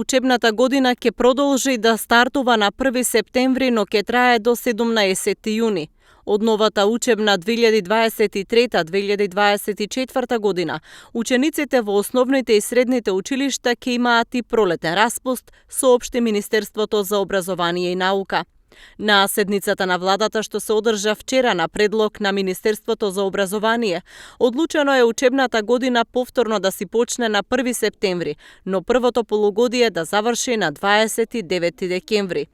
Учебната година ќе продолжи да стартува на 1 септември, но ќе трае до 17 јуни. Од новата учебна 2023-2024 година, учениците во основните и средните училишта ќе имаат и пролетен распуст, соопшти Министерството за образование и наука. На седницата на владата што се одржа вчера на предлог на Министерството за образование, одлучено е учебната година повторно да си почне на 1 септември, но првото полугодие да заврши на 29 декември.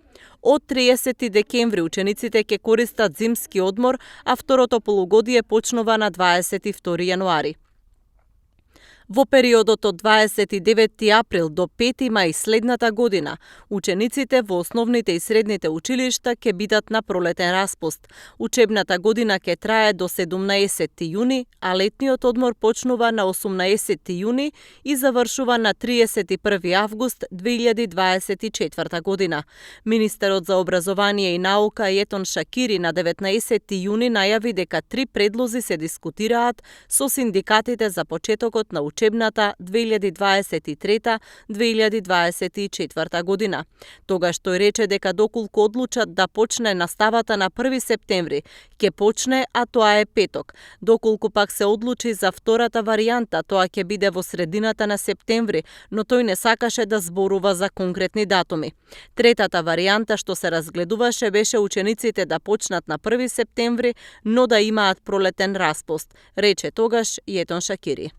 Од 30 декември учениците ќе користат зимски одмор, а второто полугодие почнува на 22 јануари. Во периодот од 29 април до 5 мај следната година, учениците во основните и средните училишта ќе бидат на пролетен распуст. Учебната година ќе трае до 17 јуни, а летниот одмор почнува на 18 јуни и завршува на 31 август 2024 година. Министерот за образование и наука Етон Шакири на 19 јуни најави дека 3 предлози се дискутираат со синдикатите за почетокот на учебната 2023-2024 година. Тогаш тој рече дека доколку одлучат да почне наставата на 1 септември, ќе почне, а тоа е петок. Доколку пак се одлучи за втората варијанта, тоа ќе биде во средината на септември, но тој не сакаше да зборува за конкретни датуми. Третата варијанта што се разгледуваше беше учениците да почнат на 1 септември, но да имаат пролетен распуст, рече тогаш Етон Шакири.